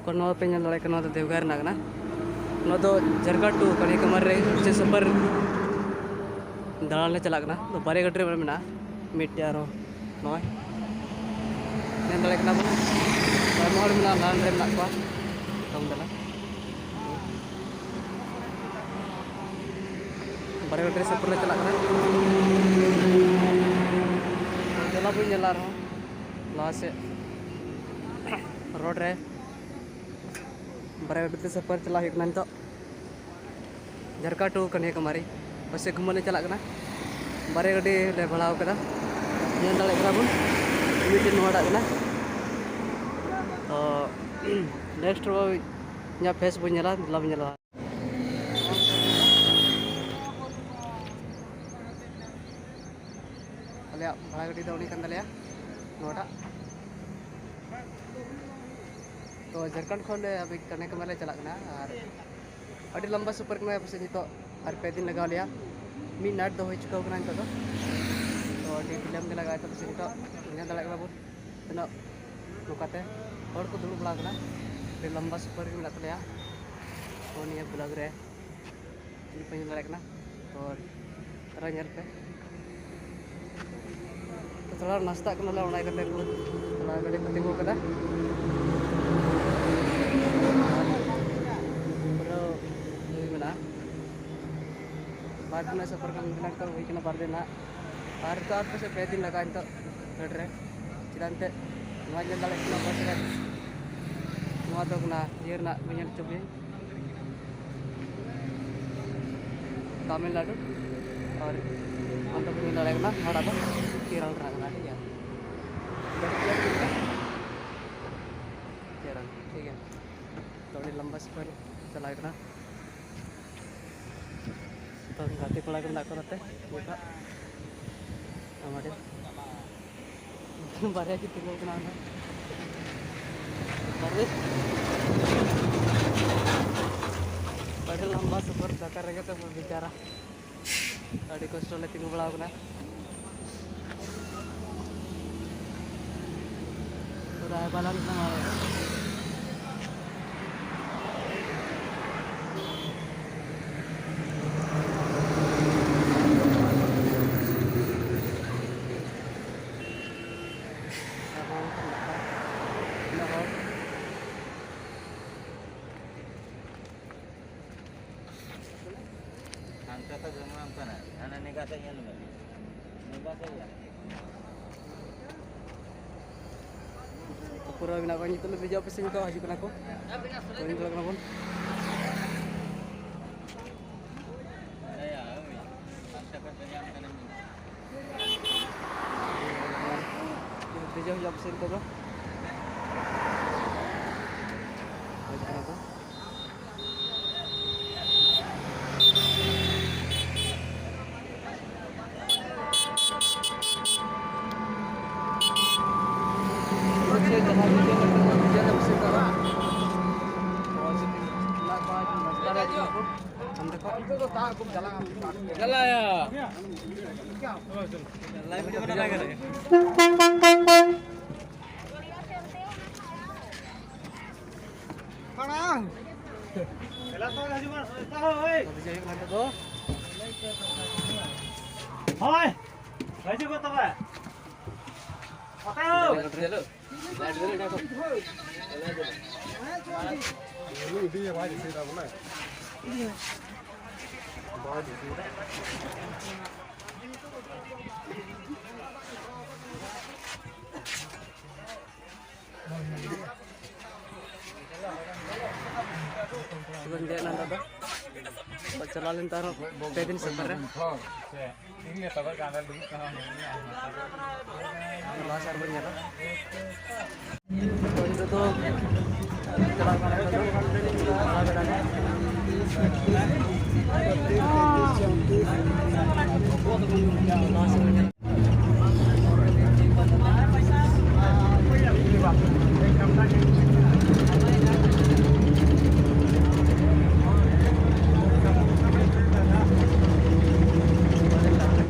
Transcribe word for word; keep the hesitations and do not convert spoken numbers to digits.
ᱠᱚ ᱱᱚᱣᱟ ᱯᱮ ᱧᱮᱞ ᱫᱟᱲᱮᱭᱟᱜ ᱠᱟᱱᱟ, ᱱᱚᱣᱟ ᱫᱚ ᱫᱮᱣᱜᱷᱚᱨ ᱨᱮᱱᱟᱜ ᱠᱟᱱᱟ᱾ ᱱᱚᱣᱟ ᱫᱚ ᱡᱷᱟᱨᱠᱷᱚᱸᱰ to ᱠᱟᱱᱭᱟᱠᱩᱢᱟᱨᱤ ᱨᱮ ᱥᱮ ᱥᱚᱯᱚᱨ ᱫᱟᱬᱟᱱ ᱞᱮ ᱪᱟᱞᱟᱜ ᱠᱟᱱᱟ᱾ ᱱᱚᱣᱟ ᱵᱟᱨᱭᱟ ᱜᱟᱹᱰᱤ ᱨᱮ ᱢᱮᱱᱟᱜᱼᱟ, ᱢᱤᱫᱴᱮᱡ ᱟᱨᱦᱚᱸ ᱱᱚᱜᱼᱚᱭ ᱧᱮᱞ ᱫᱟᱲᱮᱭᱟᱜ ᱠᱟᱱᱟ ᱵᱚᱱ, ᱟᱭᱢᱟ ᱦᱚᱲ ᱢᱮᱱᱟᱜᱼᱟ, ᱞᱟᱭᱤᱱ ᱨᱮ ᱢᱮᱱᱟᱜ ᱠᱚᱣᱟ᱾ ᱛᱟᱵᱚᱱ ᱫᱮᱞᱟ, ᱵᱟᱨᱭᱟ ᱜᱟᱹᱰᱤ ᱨᱮ ᱥᱚᱯᱚᱨ ᱞᱮ ᱪᱟᱞᱟᱜ ᱠᱟᱱᱟ᱾ ᱫᱮᱞᱟ ᱵᱚᱱ ᱧᱮᱞᱟ ᱟᱨᱦᱚᱸ ᱞᱟᱦᱟ ᱥᱮᱫ ᱨᱳᱰ ᱨᱮ᱾ ᱵᱟᱨᱭᱟ ᱜᱟᱹᱰᱤ ᱛᱮ ᱥᱚᱯᱚᱨ ᱪᱟᱞᱟᱜ ᱦᱩᱭᱩᱜ ᱠᱟᱱᱟ ᱱᱤᱛᱚᱜ, ᱡᱷᱟᱨᱠᱷᱚᱸᱰ to ᱠᱟᱱᱭᱟᱠᱩᱢᱟᱨᱤ᱾ ᱵᱟᱥ ᱮ ᱜᱷᱩᱢᱟᱹ ᱞᱮ ᱪᱟᱞᱟᱜ ᱠᱟᱱᱟ, ᱵᱟᱨᱭᱟ ᱜᱟᱹᱰᱤ ᱞᱮ ᱵᱷᱟᱲᱟᱣ ᱠᱟᱫᱟ᱾ ᱧᱮᱞ ᱫᱟᱲᱮᱭᱟᱜ ᱠᱟᱱᱟ ᱵᱚᱱ, ᱢᱤᱫᱴᱮᱱ ᱱᱚᱣᱟᱴᱟᱜ ᱠᱟᱱᱟ᱾ ᱛᱚ ᱱᱮᱠᱥᱴ ᱨᱮ ᱤᱧᱟᱹᱜ ᱯᱷᱮᱥ ᱵᱚᱱ ᱧᱮᱞᱟ, ᱫᱮᱞᱟ ᱵᱚᱱ ᱧᱮᱞᱟ᱾ ᱟᱞᱮᱭᱟᱜ ᱵᱷᱟᱲᱟ ᱜᱟᱹᱰᱤ ᱫᱚ ᱩᱱᱤ ᱠᱟᱱ ᱛᱟᱞᱮᱭᱟ ᱱᱚᱣᱟᱴᱟᱜ᱾ ᱛᱚ ᱡᱷᱟᱲᱠᱷᱚᱸᱰ ᱠᱷᱚᱱ ᱟᱵᱚ ᱠᱟᱱᱭᱟᱠᱩᱢᱟᱨᱤ ᱞᱮ ᱪᱟᱞᱟᱜ ᱠᱟᱱᱟ, ᱟᱨ ᱟᱹᱰᱤ ᱞᱚᱢᱵᱟ ᱥᱚᱯᱚᱨ ᱠᱟᱱᱟ᱾ ᱯᱟᱥᱮᱡ ᱱᱤᱛᱚᱜ ᱟᱨ ᱯᱮ ᱫᱤᱱ ᱞᱟᱜᱟᱣ ᱞᱮᱭᱟ, ᱢᱤᱫ ᱱᱟᱭᱤᱴ ᱫᱚ ᱦᱩᱭ ᱪᱩᱠᱟᱹᱣ ᱠᱟᱱᱟ ᱱᱤᱛᱚᱜ ᱫᱚ᱾ ᱛᱚ ᱟᱹᱰᱤ ᱵᱤᱞᱚᱢ ᱜᱮ ᱞᱟᱜᱟᱜᱼᱟ᱾ ᱛᱚ ᱯᱟᱥᱮᱡ ᱱᱤᱛᱚᱜ ᱧᱮᱞ ᱫᱟᱲᱮᱭᱟᱜ ᱠᱟᱱᱟ ᱵᱚᱱ ᱛᱤᱱᱟᱹᱜ ᱱᱚᱝᱠᱟᱛᱮ ᱦᱚᱲ ᱠᱚ ᱫᱩᱲᱩᱵ ᱵᱟᱲᱟ ᱟᱠᱟᱱᱟ᱾ ᱟᱹᱰᱤ ᱞᱚᱢᱵᱟ ᱥᱚᱯᱚᱨ ᱜᱮ ᱢᱮᱱᱟᱜ ᱛᱟᱞᱮᱭᱟ᱾ ᱛᱚ ᱱᱤᱭᱟᱹ ᱵᱞᱚᱜ ᱨᱮ ᱪᱮᱫ ᱞᱮᱠᱟ ᱧᱮᱞ ᱫᱟᱲᱮᱭᱟᱜ ᱠᱟᱱᱟ, ᱛᱚ ᱟᱨᱚ ᱧᱮᱞ ᱯᱮ᱾ ᱛᱚ ᱛᱷᱚᱲᱟ ᱱᱟᱥᱛᱟᱜ ᱠᱟᱱᱟᱞᱮ, ᱚᱱᱟ ᱤᱭᱠᱟᱹᱛᱮ ᱠᱚ ᱛᱷᱚᱲᱟ ᱜᱟᱹᱰᱤ ᱠᱚ ᱛᱤᱸᱜᱩ ᱠᱟᱫᱟ᱾ ᱯᱩᱨᱟᱹ ᱤᱭᱟᱹ ᱢᱮᱱᱟᱜᱼᱟ, ᱵᱟᱨ ᱫᱤᱱ ᱨᱮᱱᱟᱜ ᱥᱚᱯᱚᱨ ᱠᱟᱱ ᱛᱟᱦᱮᱱᱟ, ᱱᱤᱛᱚᱜ ᱦᱩᱭ ᱠᱟᱱᱟ ᱵᱟᱨ ᱫᱤᱱ ᱨᱮᱱᱟᱜ᱾ ᱟᱨ ᱱᱤᱛᱚᱜ ᱟᱨ ᱯᱟᱥᱮᱡ ᱯᱮ ᱫᱤᱱ ᱞᱟᱜᱟᱜᱼᱟ ᱱᱤᱛᱚᱜ ᱨᱳᱰ ᱨᱮ᱾ ᱪᱮᱫᱟᱜ ᱮᱱᱛᱮᱫ ᱱᱚᱣᱟ ᱧᱮᱞ ᱫᱟᱲᱮᱭᱟᱜ ᱠᱟᱱᱟ ᱵᱟᱥ ᱨᱮ, ᱱᱚᱣᱟ ᱫᱚ ᱠᱟᱱᱟ ᱤᱭᱟᱹ ᱨᱮᱱᱟᱜ ᱵᱟᱹᱧ ᱧᱮᱞ ᱦᱚᱪᱚ ᱯᱮᱭᱟ᱾ ᱛᱟᱢᱤᱞᱱᱟᱲᱩ᱾ ᱟᱨ ᱚᱱᱛᱮ ᱵᱚᱱ ᱧᱮᱞ ᱫᱟᱲᱮᱭᱟᱜ ᱠᱟᱱᱟ, ᱦᱚᱲᱟᱜ ᱫᱚ ᱠᱮᱨᱟᱞ ᱨᱮᱱᱟᱜ ᱠᱟᱱᱟ, ᱴᱷᱤᱠ ᱜᱮᱭᱟ᱾ ᱠᱮᱨᱟᱞ, ᱴᱷᱤᱠ ᱜᱮᱭᱟ᱾ ᱛᱚ ᱟᱹᱰᱤ ᱞᱚᱢᱵᱟ ᱥᱚᱯᱚᱨ ᱪᱟᱞᱟᱣ ᱠᱟᱱᱟ᱾ ᱛᱚ ᱜᱟᱛᱮ ᱠᱚᱲᱟ ᱠᱚ ᱢᱮᱱᱟᱜ ᱠᱚᱣᱟ ᱱᱚᱛᱮ ᱱᱤᱛᱚᱜ᱾ ᱟᱢᱟᱰᱮ ᱵᱟᱨᱭᱟ ᱠᱤᱱ ᱛᱤᱸᱜᱩ ᱠᱟᱱᱟ ᱚᱸᱰᱮ᱾ ᱵᱟᱨᱭᱟ᱾ ᱟᱹᱰᱤ ᱞᱚᱢᱵᱟ ᱥᱚᱯᱚᱨ ᱫᱟᱠᱟ ᱨᱮᱸᱜᱮᱡ ᱛᱮ ᱵᱤᱪᱟᱨᱟ᱾ ᱟᱹᱰᱤ ᱠᱚᱥᱴᱚ ᱞᱮ ᱛᱤᱸᱜᱩ ᱵᱟᱲᱟ ᱟᱠᱟᱱᱟ᱾ ᱯᱩᱨᱟᱹ ᱵᱟᱞᱟᱱ ᱠᱟᱱᱟ᱾ ᱦᱟᱱᱟ ᱱᱤᱝᱠᱟ ᱥᱮᱫ ᱧᱮᱞ ᱢᱮ, ᱱᱤᱝᱠᱟ ᱥᱮᱫ ᱧᱮᱞ ᱢᱮ᱾ ᱯᱩᱨᱟᱹ ᱢᱮᱱᱟᱜ ᱠᱚᱣᱟ, ᱱᱤᱛᱚᱜ ᱞᱮ ᱫᱮᱡᱚᱜᱼᱟ, ᱯᱮᱥᱮ ᱱᱤᱛᱚᱜ ᱦᱤᱡᱩᱜ ᱠᱟᱱᱟ ᱠᱚ᱾ ᱛᱚ, ᱮᱱᱮᱡ ᱪᱟᱞᱟᱜ ᱠᱟᱱᱟ ᱵᱚᱱ᱾ ᱫᱮᱡᱚᱜ ᱦᱩᱭᱩᱜᱼᱟ ᱯᱮᱥᱮ ᱱᱤᱛᱚᱜ ᱫᱚ᱾ ᱦᱤᱡᱩᱜ ᱠᱟᱱᱟ ᱠᱚ᱾ ᱢᱟᱲᱟᱝ᱾ ᱮᱞᱟ ᱛᱚ ᱦᱤᱡᱩᱜ ᱢᱟ, ᱥᱚᱥᱛᱟ ᱦᱳᱭ᱾ ᱦᱩᱭᱩᱜ ᱠᱟᱱᱟ ᱱᱤᱛᱚᱜ ᱫᱚ᱾ ᱦᱳᱭ᱾ ᱦᱤᱡᱩᱜ ᱢᱟ ᱛᱚᱵᱮ᱾ ᱚᱠᱟ ᱦᱳ? ᱟᱫᱚᱧ ᱫᱮᱡ ᱮᱱᱟ ᱱᱤᱛᱚᱜ ᱫᱚ᱾ ᱪᱟᱞᱟᱣ ᱞᱮᱱ ᱛᱟᱦᱮᱸ ᱯᱮ ᱫᱤᱱ ᱥᱮᱴᱮᱨ ᱨᱮ᱾ ᱞᱟᱦᱟ ᱥᱮᱫ ᱵᱚᱱ ᱧᱮᱞᱟ᱾ ᱱᱤᱛᱚᱜ ᱫᱚ ᱪᱟᱞᱟᱜ ᱠᱟᱱᱟ ᱱᱤᱛᱚᱜ ᱫᱚ ᱫᱟᱬᱟ ᱵᱟᱲᱟ ᱜᱮ᱾ ᱞᱟᱦᱟ ᱥᱮᱫ ᱵᱚᱱ ᱧᱮᱞᱟ᱾